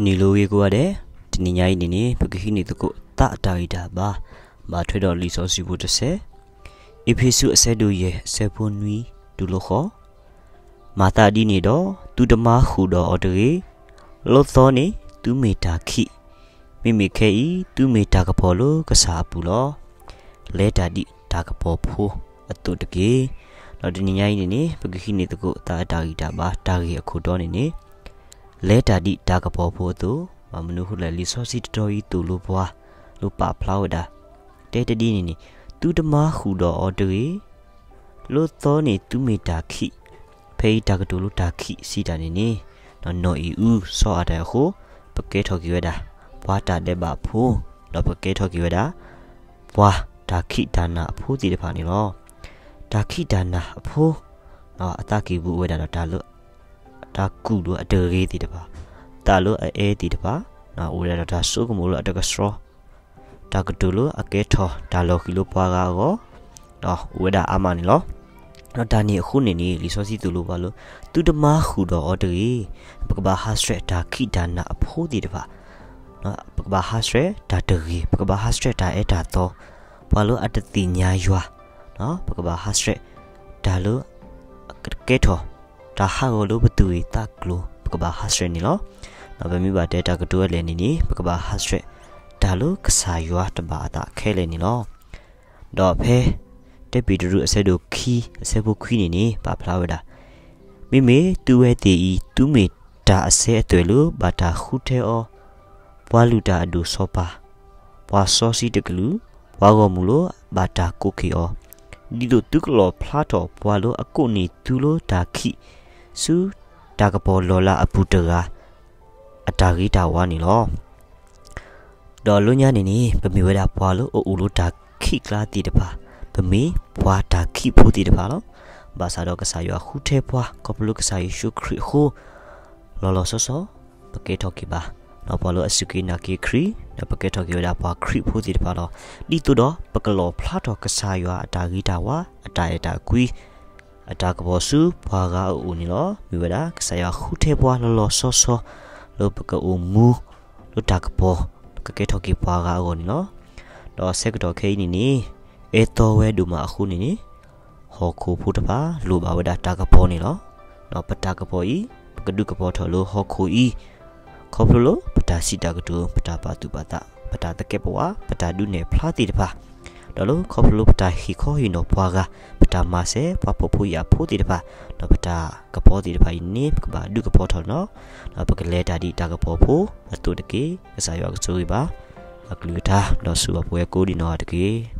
နံၤလၢအဂ့ၤကိးဂၤဒဲး, တနံၤညါအံၤန့ၣ်န့ၣ် ပကဟံးန့ၢ်သကိးသးအတၢ်ဂံၢ်တၢ်ဘါ, ဘၣ်ထွဲဒီးလံာ်စီဆှံဖိတဆၢ, အ့းဖ့းစူးအဆၢဒိၣ်ယဲၢ် အဆၢဖိနွံတူၢ်လိာ်ဃီ, မၤသးဒ်န့ၣ်ဒီး သုတမၤဃုာ်ဒီးအီၤတဂ့ၤ, လၢသီန့ၣ်သုမ့ၢ်တၢ်ခံး, မ့မ့ၢ်ခဲအံၤ သုမ့ၢ်တၢ်ကပီၤလၢကစၢ်အပူၤလီၤ. လဲၤတၢ်ဒ်တၢ်ကပီၤဖိအသိးတက့ၢ်. ဒီးတနံၤညါအံၤန့ၣ်န့ၣ် ပကဟံးန့ၢ်သကိးသးအတၢ်ဂံၢ်တၢ်ဘါ တၢ်ဂ့ၢ်အခိၣ်တီန့ၣ်န့ၣ် လဲၤတၢ်ဒ်တၢ်ကပီၤဖိအသိး, ဘၣ်မနုၤအဃိလဲၣ် လံာ်စီဆှံတတီၤအံၤသိၣ်လိပှၤ လၢပာ်ဖျါဝဲဒၣ် တဲတဒ်န့ၣ်န့ၣ်, သုတမၤဃုာ်ဒီးအီၤတဂ့ၤ, လၢသီန့ၣ်သုမ့ၢ်တၢ်ခံး, ဖဲအံၤတၢ်ကတိၤလၢတၢ်ခံးစံးတၢ်န့ၣ်န့ၣ်, နီၢ်အံၤအူစီၤအၤဒၣ်အဃိ, ပကဲထီၣ်က့ၤဝဲဒၣ် ပှၤတၢ်ဒဲးဘးဖိ, ဒီးပကဲထီၣ်က့ၤဝဲဒၣ် ပှၤတၢ်ခံးတၢ်နၤအဖိသ့ၣ်တဖၣ်န့ၣ်လီၤ. တၢ်ခံးတၢ်နၤအဖိ, အသးကံၢ်ပူၤအိၣ်ဝဲဒၣ်ဒီးတၢ်လၢ တၢ်ကူၣ်ဒိၣ်အတဂ့ၤသ့ၣ်တဖၣ်, တၢ်လၢအအဲသ့ၣ်တဖၣ်, အိၣ်ဝဲဒၣ်ဒီးတၢ်ဆိကမိၣ်လၢအတကဆှီ, တၢ်ကတိၤလၢအကဲထီၣ်တၢ်လီၤဃံၤလၢပှၤဂၤအဂီၢ်, ဒီးအိၣ်ဝဲဒၣ်အါမးန့ၣ်လီၤ. ဒီးတၢ်န့ၣ်အဃိန့ၣ်န့ၣ် လံာ်စီဆှံသိၣ်လိပှၤလၢ သုတမၤဃုာ်ဒီးအီၤတဂ့ၤ, ပကဘၣ်ဟးဆှဲးတၢ်ခံးတၢ်နၤအဖိသ့ၣ်တဖၣ် ပကဘၣ်ဟးဆှဲးတၢ်တဂ့ၤ, ပကဘၣ်ဟးဆှဲးတၢ်အဲၣ်တၢ်သီ, ပှၤလၢအတသ့ၣ်ညါယွၤ, ပကဘၣ်ဟးဆှဲးတၢ်လၢ ကဲထီၣ် တၢ်ဟးဂီၤလၢပသူၣ်ဂ့ၢ်သးကျိၤ ပကဘၣ်ဟးဆှဲးန့ၣ်လီၤ. ဒီးပမ့ၢ်ဘၣ်တဲတၢ်ကတိၤအလဲၣ်န့ၣ်န့ၣ် ပကဘၣ်ဟးဆှဲး တၢ်လၢကစၢ်ယွၤတဘၣ်အသးခဲလၢာ်န့ၣ်လီၤ. ဒီးဖဲ တၢပ့းတရူးအဆၢဒိၣ်ခံ အဆၢဖိခွံန့ၣ်န့ၣ် ပာ်ဖျါဝဲဒၣ် မ့မ့ၢ်သုဝဲသ့ၣ်အံၤ သုမ့ၢ်တၢ်အစဲအသွဲၣ်လၢဘၣ်တၢ်ဃုထၢအီၤ, ပှၤလုၢ်တၢ်အဒိၣ်စီၤပၤ, ပှၤစီဆှံတကလုာ်, ပှၤဂီၢ်မုၢ်လၢဘၣ်တၢ်ကိးက့ၤအီၤ, ဒ်သိးသုကလီၣ်ဖျါထီၣ်ပှၤလၢအကိးန့ၢ်သုလၢတၢ်ခံး ဆူတၢ်ကပီၤလီၤလးအပူၤတဂၤ အတၢ်ဂ့ၤတၢ်ဝါန့ၣ်လီၤ. ဒီးလၢညါန့ၣ်န့ၣ် ပမ့ၢ်ဝဲဒၣ်ပှၤလၢအအိၣ်လၢတၢ်ခံးကျါသ့ၣ်တဖၣ်, ပမ့ၢ်ပှၤတၢ်ခံးဖိသ့ၣ်တဖၣ်လီၤ. ဘၣ်ဆၣ်ဒီးကစၢ်ယွၤဃုထၢပှၤ ခီဖျိလၢကစၢ်ယ့ၣ်ၡူးခရံာ်အဃိ လီၤလီၤဆီဆီ ပကဲထီၣ်က့ၤဘၣ် ဒီးပှၤလၢအစူၢ်က့ၤနာ်က့ၤခရံာ် ဒီးပကဲထီၣ်က့ၤဝဲဒၣ်ပှၤခရံာ်ဖိသ့ၣ်တဖၣ်လီၤ. ဒ်သိးဒီးပကလီၣ်ဖျါထီၣ်ကစၢ်ယွၤအတၢ်ဂ့ၤတၢ်ဝါ အတၢ်အဲၣ်တၢ်ကွံ အတၢ်ကပီၤဆူပှၤဂၤအအိၣ်န့ၣ်လီၤ. မ့ၢ်ဝဲဒၣ် ကစၢ်ယွၤဃုထၢပှၤလီၤလီၤဆီဆီ လၢပကအိၣ်မူ လၢတၢ်ကပီၤ ကကဲထီၣ်က့ၤပှၤဂၤအဂီၢ်န့ၣ်လီၤ. ဒီးဆၢကတီၢ်ခဲအံၤန့ၣ်န့ၣ် အဲၣ်သီဝဲဒိၣ်မးအဃိန့ၣ်န့ၣ် ဟီၣ်ခိၣ်ဖိတဖၣ် လိၣ်ဘၣ်ဝဲဒၣ်တၢ်ကပီၤန့ၣ်လီၤ. ဒီးပတၢ်ကပီၤအံၤ ပကဒုးကပီၤထီၣ်လၢဟီၣ်ခိၣ်အံၤ ခီဖျိလၢပတၢ်စံးတၢ်ကတိၤ ပတၢ်ပာ်သူၣ်ပာ်သး ပတၢ်သကဲးပဝး ပတၢ်ဒုးနဲၣ်ဖျါသ့ၣ်တဖၣ် ဒီးလၢခီဖျိလၢပတၢ်ဟ့ၣ်ခီဟ့ၣ်နီၤပှၤဂၤ ပတၢ်မၤစၢၤပှၤဖှီၣ်ဖိယာ်ဖိသ့ၣ်တဖၣ် ဒီးပတၢ်ကပီၤသ့ၣ်တဖၣ်အံၤန့ၣ် ပကဘၣ်ဒုးကပီၤထီၣ်န့ၣ်လီၤ. ဒီးပကလဲၤတၢ်ဒ်တၢ်ကပီၤဖိအသိးတက့ၢ်. ကစၢ်ယွၤကဆိၣ်ဂ့ၤဘၣ် အကလုၢ်ကထါ ဒီးဆိၣ်ဂ့ၤပဝဲကိးဒံးနီၢ်ဂၤတက့ၢ်.